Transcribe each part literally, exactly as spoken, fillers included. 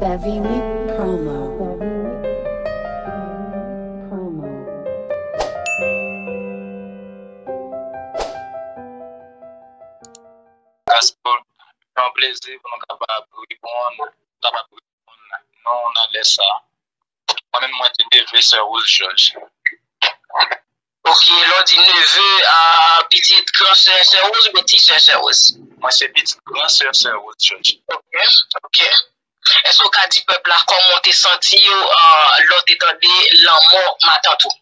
Heavy Meat Promo. Gaspard, se yon plezi pou nou kapab reponn, kapab reponn nou nan lè sa. Mwen menm, mwen te neve sè Rose Georges. Ok, lè w di neve, a, pitit gran sè sè Rose oubyen ti sè sè Rose? Mwen se pitit gran sè sè Rose Georges. Ok, ok. Èske w ka di pèp la kòman w te santi w, a, lè w te tande lanmò matant ou?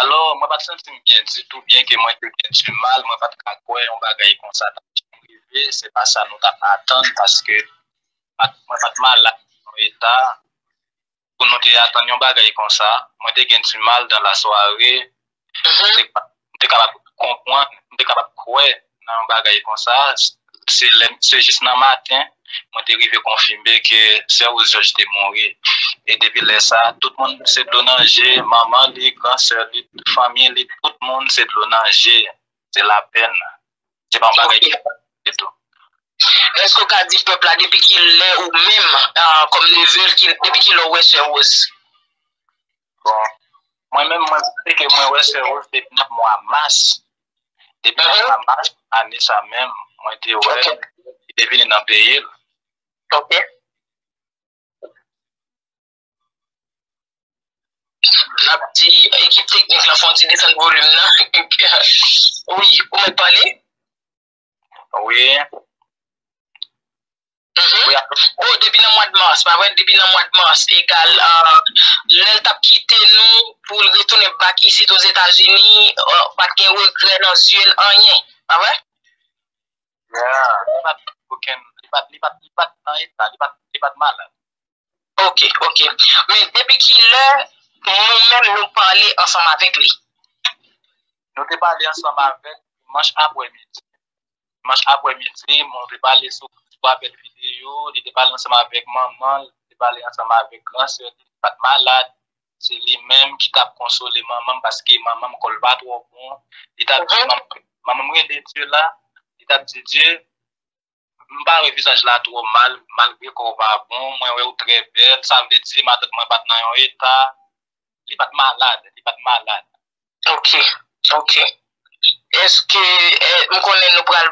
Alò, mwen pa t santi m byen ditou, byenke mwen te gen dimal, mwen pa t ka kwè yon bagay konsa t ap janm rive, se pa sa nou t ap atann, paske mwen pa t malad nan yon eta pou nou te atann yon bagay konsa. Mwen te gen dimal dan lasware, m te kapab konprann, m te kapab kwè nan yon bagay konsa. Se lè, se jis nan maten, mwen te rive konfime ke sè Rose Georges te mouri. E depi lè sa, tout moun se dlo nan je, manman li, gran sè li, fanmi li, tout moun se dlo nan je. Se lapèn. Se pa yon bagay ki fasil ditou. Èske w ka di pèp la depi ki lè ou menm, a, kòm neve l, ki, depi ki lè w wè sè Rose? Bon, mwen menm, mwen se ke mwen wè sè Rose depi nan mwa mas. Depi nan mwa mas ane sa menm, mwen te wè li te vini nan peyi l. Ok. N ap di ekip teknik la fè yon ti desann volim nan. Wi, ou mèt pale? Wi. Mhm. Oh, depi nan mwa de mas, pa vre? Depi nan mwa de mas, egal, ah, lè l t ap kite nou pou l retounen back isit Ozetazini, ah, pa t gen regrè nan zye l, anyen, pa vre? Yeah, li pa t okenn, li pa t, li pa t, li pa t nan eta, li pa t, li pa t malad. Ok, ok. Men depi ki lè nou menm nou pale ansanm avèk li? Nou te pale ansanm avèk dimanch aprèmidi. Dimanch aprèmidi, nou te pale sou, sou apèl videyo, li te pale ansanm avèk manman l, li te pale ansanm avèk gran sè li, li pa t malad. Se li menm ki t ap konsole manman m paske manman m kò l pa twò bon. Li t ap di, manman m rele Dye la, li t ap di, Dye, m pa wè vizaj la twò mal, malgre kò w pa bon, mwen wè w trè bèl, sa vle di matant mwen pa t nan yon eta, li pa t malad, li pa t malad. Ok, ok. Èske, eh, m konnen nou pral,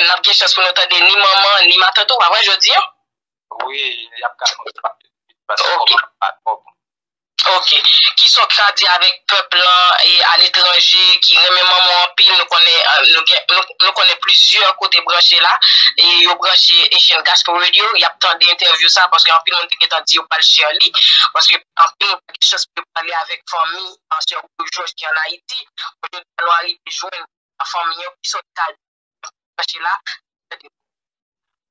n ap gen chans pou nou tande ni manman, ni matant ou, pa vre, jodi a? Wi, y ap ka konn sa, paske kò m pa twò bon. Ok. Kisa w ka di avèk pèp lan e aletranje ki renmen manman w anpil? Nou konnen, eh, nou gen, nou, nou konnen plizyè kote branche la, e yo branche Haitian Gospel Radio, y ap tande entèvyou sa, paske anpil moun te gentan di yo pral share li, paske anpil moun pa gen chans pou yo pale avèk fanmi ansyen Royo Jòj ki ann Ayiti. Jodi a nou arive jwenn fanmi an, kisa w ka di branche la?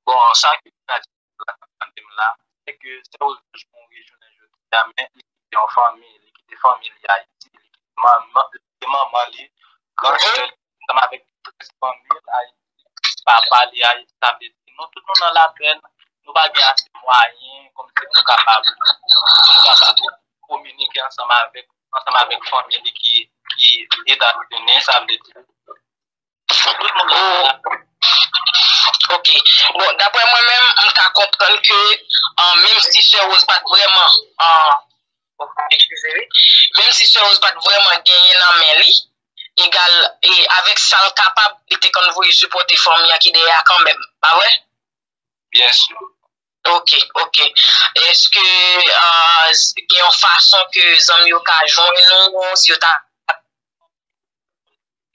Bon, sa ki ta di la, tande m la, se ke sè Royo Jòj mouri jounen jodi a, men li kite yon fanmi, li kite fanmi li Ayiti, li kite manman, li kite manman li, gran sè li, ansanm avèk tout rès fanmi l Ayiti, papa li Ayiti, sa vle di nou tout nou nan lapèn, nou pa gen ase mwayen kòmsi pou nou kapab, pou nou kapab kominike ansanm avèk, ansanm avèk fanmi li ki, ki Etazini, sa vle di tout moun nan lapèn. Ok. Bon, daprè mwen menm, m ka konprann ke, ah, menm si sè Rose pa t vrèman, ah, eskize, wi. Menm si sè Rose pa t vrèman genyen nan men li, egal, e avèk sa l kapab, li te konn voye sipòte fanmi an ki dèyè a kanmenm, pa vre? Byen si. Ok, ok. Èske, ah, gen yon fason ke zanmi yo ka jwenn ou, si yo ta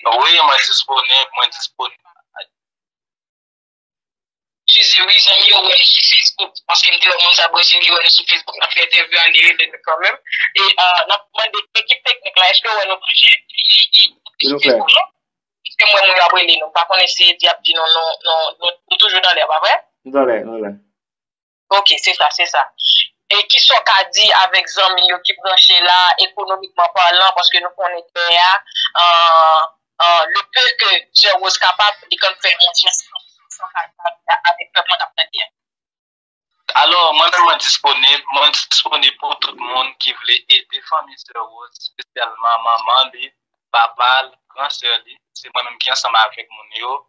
Wi, mwen disponib, mwen disponib. Eskize, wi, zanmi yo wè nou sou Facebook, paske m te wè moun sa branche, li wè nou sou Facebook, n ap fè entèvyou a, li rele nou kanmenm. E, ah, n ap mande ekip teknik la, èske yo wè nou branche? Nou klè. Paske m wè moun yo ap rele nou. M pa konnen si Edi ap di nou, nou, nou, nou, nou toujou nan lè, pa vre? Nou nan lè, nou nan lè. Ok, se sa, se sa. E kisa w ka di avèk zanmi yo ki branche la, ekonomikman palan, paske nou konnen dèyè a, euh, euh, le peu que sè Rose kapab, li konn fè yon ti asistans avèk pèp mwen k ap tande a. Alò, mwen menm mwen disponib, mwen disponib pou tout moun ki vle ede fanmi sè Rose, espesyalman manman li, papa l, gran sè li. Se mwen menm ki ansanm avèk moun yo.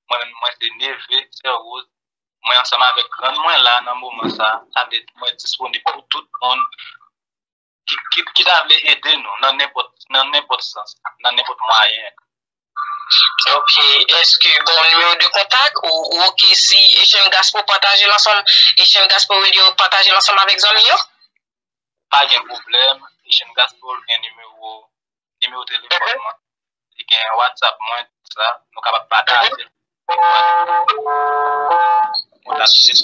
Mwen menm mwen se neve sè Rose. Mwen ansanm avèk grann mwen la nan moman sa, sa vle di mwen disponib pou tout moun ki, ki, ki ta vle ede nou nan nenpòt, nan nenpòt sans, nan nenpòt mwayen. Ok, èske gon nimewo de kontak ou, ou ok si Echanj Gaspo pataje l ansanm, Echanj Gaspo Radio pataje l ansanm avèk zanmi yo? Pa gen pwoblèm, Echanj Gaspo gen nimewo, nimewo telefòn mwen, li gen WhatsApp mwen, tout sa, nou kapab pataje l. Kontakte.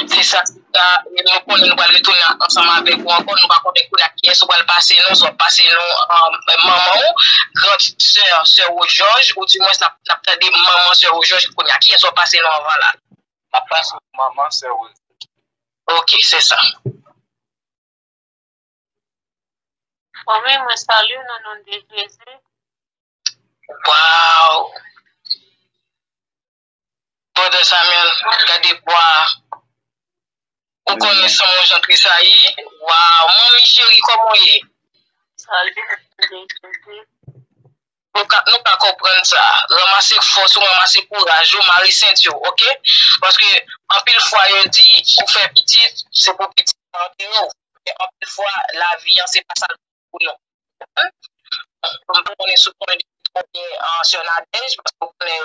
Se sa, se sa. E nou konnen nou pral retounen ansanm avèk ou ankò. Nou pa konnen kounye a kiyès ou pral pase nou, swa w ap pase nou um, manman w, gran sè, sè Wojòj, ou dimwens n ap, n ap tande manman sè Wojòj kounye a. Kiyès w ap pase nou anvan la? M ap pase nou manman sè Wojòj. Ok, se sa. Fanmi, mwen salye w nan non de Jezi. Waw! Brother Samuel, gade bwa. Ou konnen san mwen jan trisayi. Waw, manmi cheri, kòman w ye? Salye, nan non de Jezi. Nou ka, nou ka konprann sa. Ranmase fòs ou, ranmase kouraj ou, mare senti w, ok? Paske anpil fwa yo di ou fè pitit, se pou pitit la antere w. Men anpil fwa, lavi an se pa sa l pou nou. M pa konnen si w konnen depi konbyen an sè Nadèj, paske w konnen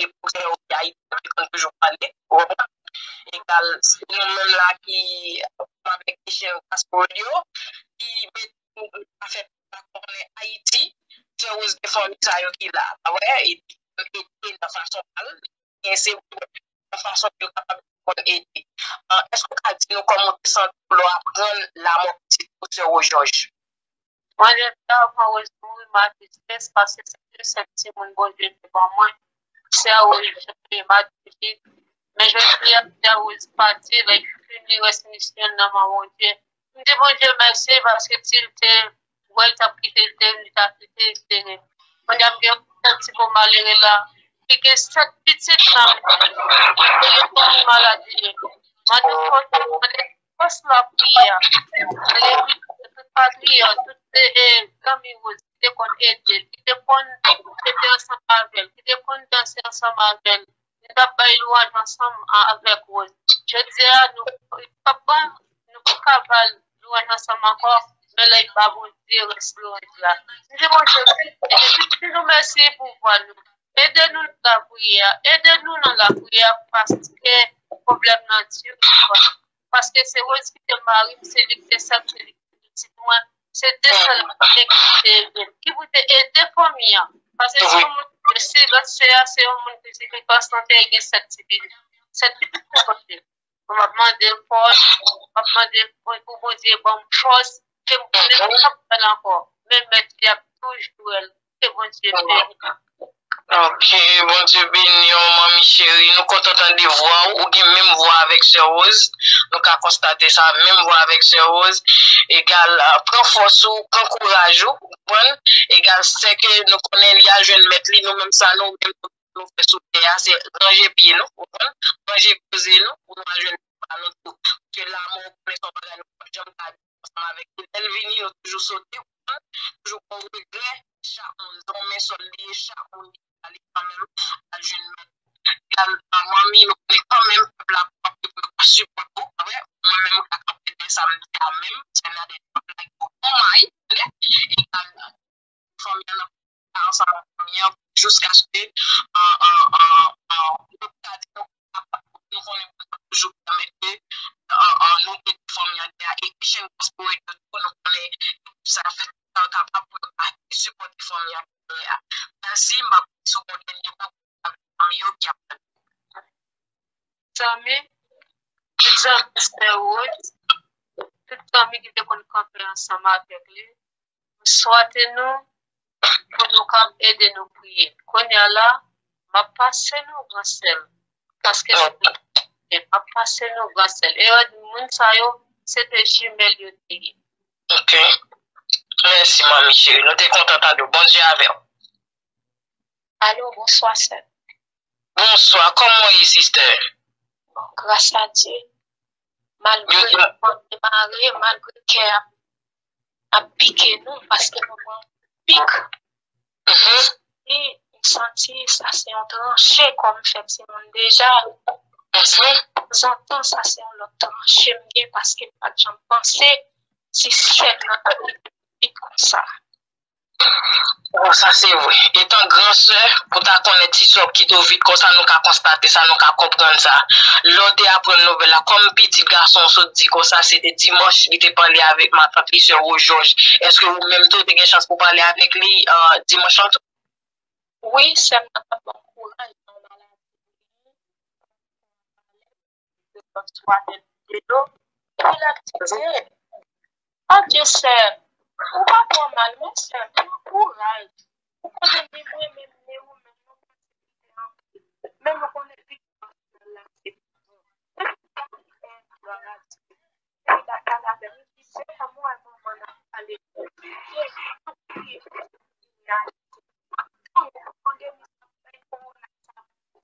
epòk sè yo ki Ayiti, yo konn toujou pale, ou konprann? Egal, se nou menm la ki ansanm avèk Echanj Gaspo Radio, ki mete nou ka fè pa konnen Ayiti, se Rose de fanmi sa yo ki la, pa vre? Epi yo ede nan fason pa l, gen se nan fason yo kapab konn ede. An, èske w ka di nou kòman w te santi w lè w aprann lanmò pitit ou sè Wojòj? Mwen, depi avan Rose mouri, m atris, paske se te sèl timoun Bondye te ban mwen. Sè Rose, m atris. Men jodi a, sè Rose pati, like, fini rès misyon nan men Bondye. M di Bondye mèsi paske si l te wè l t ap kite l te vin, li ta kite l te ret. Kounye a m gen yon sèl ti bon malere la ki gen sèt pitit nan men l. E yo fanmi malad li ye. Mande fòs, mande fòs lapriyè. Mande tout patriyòt, tout zanmi Rose ki te konn ede l, ki te konn rete ansanm avè l, ki te konn danse ansanm avè l. Nou t ap bay lwanj ansanm avèk Rose. Jodi a, nou p ap ban, nou p ka ba l lwanj ansanm ankò, men l ap ba Bondye rès lwanj la. M di Bondye, di nou mèsi pou vwa nou. Ede nou nan lapriyè, ede nou nan lapriyè paske pwoblèm nan di nou. Paske se Rose ki te mari m, se li ki te sè m, se li ki te pitit mwen. Se de sèl nèg ki te ede m, ki pou te ede fanmi an. Paske se yon moun, si lòt sè a, se yon moun ki sikonstante, li gen sèt ti pitit. Sèt pitit sikonstante. M ap mande l fòs, m ap mande pou Bondye ban m fòs, ke m konnen m p ap fè l ankò. Men mèt li ap toujou wè l. Ke Bondye beni. Ok, Bondye beni w, manmi cheri. Nou kontan tande vwa w. Ou gen menm vwa avèk sè Rose. Nou ka konstate sa, menm vwa avèk sè Rose. Egal, pran fòs ou, pran kouraj ou, ou konprann? Egal, sè ke nou konnen li al jwenn mèt li, nou menm sa nou menm nou fè sou tè a, se ranje pye nou, ou konprann? Ranje koze nou, pou nou al jwenn pa nou tou. Ke lanmò, ou konnen se yon bagay nou p ap janm ka ansanm avèk li. Lè l vini, nou toujou sote, ou konprann? Toujou gon regrè, chak moun, se yon men sòl li ye, chak moun gen dwa li kanmenm al jwenn mèt. Egal, manmi, nou konnen kanmenm pèp la p ap sipòte w, pa vre? Mwen menm, m ka kanpe dèyè sa m di a menm, sè Nadège p ap lage w bon may, tande? Egal, fanmi an nan ansanm ak fanmi an jiskaske nou ka di nou kapab, nou konnen Bondye ap toujou pèmèt ke nou ede fanmi an. Dèyè e Echanj Gaspo Radio tou, nou konnen sa fèt kapab pou yo ka sipòte fanmi an. Mèsi, m ap sou yon dènye kou avèk fanmi yo ki ap tande. Zanmi, tout zanmi sè Rose, tout zanmi ki te konn kanpe ansanm avèk li, m swete nou pou nou kab ede nou priye. Kounye a la, m ap pase nou gran sè l, paske se m ap pase nou gran sè l. E moun sa yo, se te jimèl yo te ye. Ok. Mèsi, manmi cheri. Nou te kontan tande w. Bondye avè w. Alo, bonswa, sè. Bonswa, kòman w ye, sister? Bon, gras a Dye. Malgre nou demare, malgre kè ap, ap pike nou, paske nou pran pik. Li, santi sa se yon tranche kòm fè timoun deja. Tanzantan, sa se yon lòt tranche m gen paske m pa t janm panse si sèn nan ta vin vit konsa. Bon, sa se vre. Etan gran sè, pou ta konnen ti sè w kite w vit konsa, nou ka konstate sa, nou ka konprann sa. Lè w te aprann nouvèl la, kòm pitit gason w sot di konsa, se te dimanch li te pale avèk matant li, sè Wozjòj. Èske ou menm tou, ou te gen chans pou pale avèk li dimanch lan tou? Wi, sè m nan t ap ban m kouraj nan maladi. Swa tèt de yo. Epi l ap di, Dye, adye sè m, ou pa twò mal non sè m, pran kouraj. Ou konnen ni mwen menm ni ou menm nou konn sipòte anpil. Men nou konnen viktwa final la se pa nou. Epi sa ki fè glwa a Dye. Epi l ap pale avè m, li di, Sè m, ou wè manman n ap pale pou ou. Dye, m ap priye pou ou vini Ayiti. Tann ou pandemi sa k fè kowona sa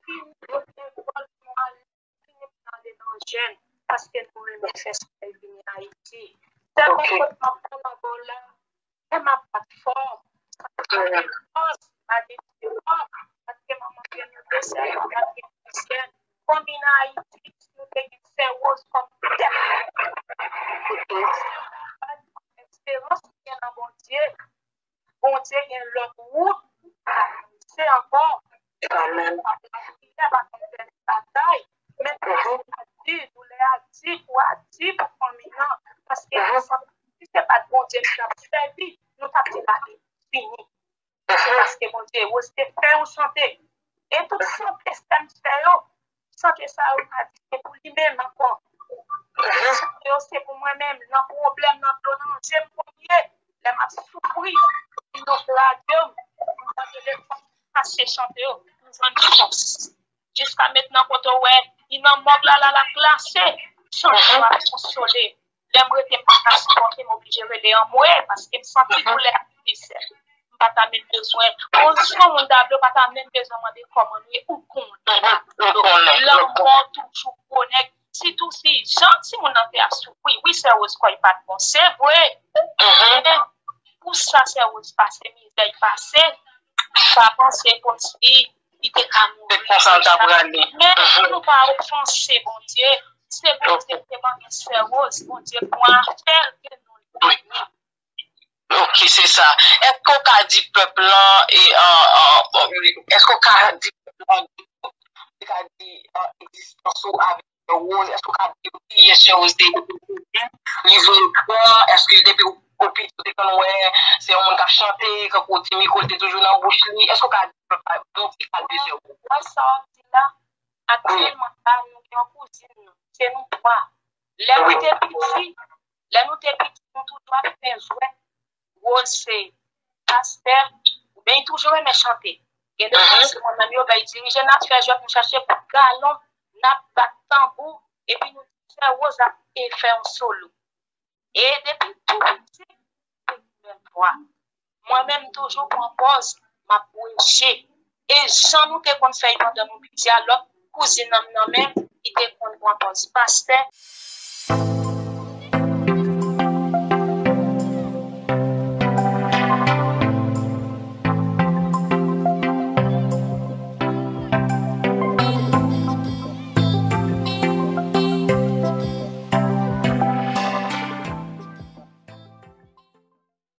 vini, yo te vòl nou ale. Vini pou n ale nan jèn, paske nou renmen fè solèy vini Ayiti. Sèlman kot m ap pran nan bò la, lè m ap bat fò, sa pa gen fòs, pa gen fòs, paske manman gen nou de sèl, pa gen de sèl. Konbine Ayiti, si nou te gen sè Woz kòm tèt, esperans nou gen nan Bondye. Bondye gen lòt wout pou n avanse ankò. Amèn. Lapriyè pa konn pèdi batay, men doulè a di, doulè a di, kou a di pou fanmi an, paske si se pa t Bondye nou t ap sèvi, nou t ap di bagay fini. Paske Bondye, Woz te fè yon sante. E tout sante sè m fè yo, sante sa yo pa di se pou li menm ankò. Sante yo se pou mwen menm, nan pwoblèm, nan dlo, nan je m pou m ye. Lè m ap soufri, si nou lage m, m pran telefòn, pase sante yo, m jwenn fòs. Jiska mentnan kote w wè, li nan mòg la, la, l ap glase, sante yo ap konsole. Lè m rete m pa ka sipòte, m oblije rele anmwe, paske m santi doulè a pi fè. M pa ta menm bezwen. Kondisyon moun ta vle, w pa ta menm bezwen mande kòman nou ye, ou konnen. Lanmò toujou gwo nèg. Sitou si jan timoun nan te ap soufri. Wi, sè Woz kò l pa t bon. Se vre. Men pou sa sè Woz pase, mizè l pase, m pa panse kòmsi li te ka mouri. Se konsa l ta prale. Men nou pa ofanse Bondye. Se Bondye ki te ban nou sè Woz. Bondye pran afè l ke nou l beni. Ok, se sa. Èske w ka di pèp lan, e, èske w ka di pèp lan, ou ka di egzistans ou avèk sè Woz, èske w ka di yo kiyès sè Woz te ye depi l rive gran, èske depi w piti w te konn wè se yon moun k ap chante, kankou ti mikwo l te toujou nan bouch li, èske w ka di pèp la yon ti kal de sè Woz? Mwen sa w ap di la, aktyèlman la, nou gen yon kouzin nou, se nou twa. Lè nou te piti, lè nou te piti, nou toujou ap fè jwèt, Woz se pastè, oubyen li toujou renmen chante. Gen de fwa se mwen menm yo bay dirije, n ap fè jwèt, nou chache bout galon, n ap bat tanbou, epi nou di sè Woz ap fè yon solo. E depi tou piti, se li menm vwa. Mwen menm toujou pran pòz, m ap preche. E jan nou te konn fè l pandan nou piti a, lòt kouzin an m nan men, li te konn pran pòz pastè.